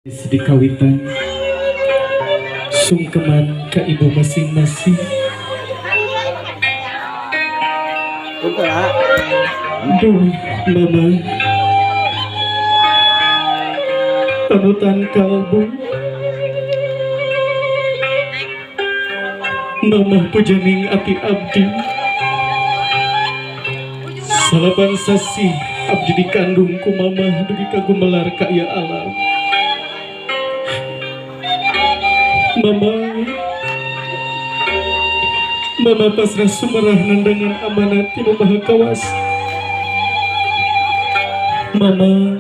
Di kawitan sungkeman ka ibu masing-masing. Duh mama, panutan kalbu mama pujaning ati abdi. Salapan sasih abdi dikandung ku mama dugi ka gumelar ka ieu alam. Mama, mama pasrah sumerah nandangan amanat ti Nu Maha Kawasa. Mama,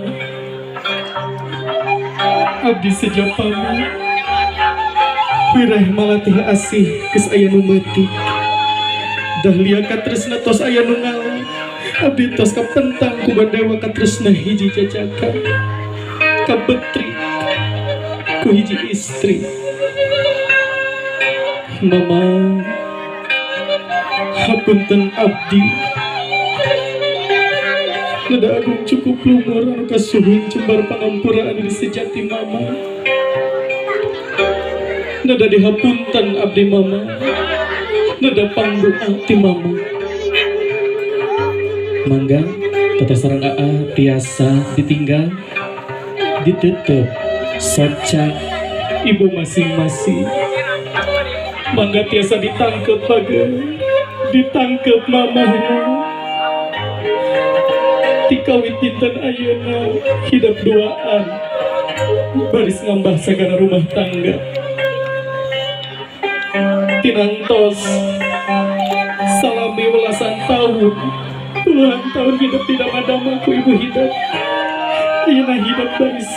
abdi seja pamit wireh malatih asih geus aya nu meutik. Dahlia katresna tos aya nu ngala. Abdi tos kapentang ku bandewa katresna hiji jajaka. Kabetri ku hiji istri. Mama, hapunten abdi nada agung cukup lumur anu kasuhun jembar pangampura anu disejati mama. Nada dihapunten abdi mama, nada pangdoa ti mama. Mangga teteh sareng aa tiasa ditinggal ditutup soca ibu masing-masing. Mangga tiasa ditangkep baga, ditangkep mamahna. Tikawit dinten ayeuna hidup duaan baris ngambah sagala rumah tangga. Tinantos salami welasan tahun, puluhan tahun hidup tidak madamaku ibu hidup. Ayeuna hidup baris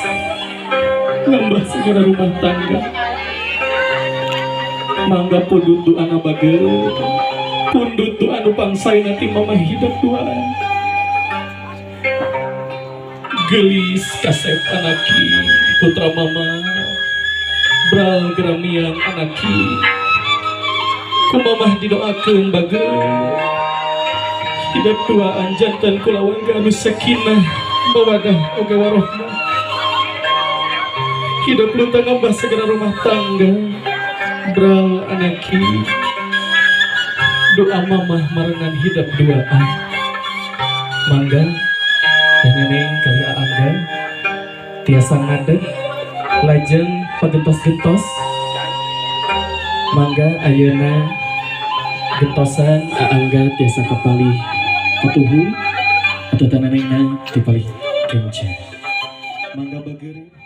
ngambah sagala rumah tangga. Mangga pundut doana bager, pundut doa nu pangsaena ti mama hidup duaan. Gelis kasep anaki putra mama, bral geramiang anaki. Ku mamah didoakeun bager, hidup duaan jantan kulawarga anu sakinah mawadah oge warohmah. Hidup luntang ngambah segera rumah tangga, bral anaki. Doa mamah marengan hidup duaan. Mangga teh neneng kali Angga tiasa ngadeg lajeng pagentos-gentos. Mangga ayeuna gentosan Angga tiasa kapalih katuhu atau teh nenengna dipalih kenca. Mangga bager.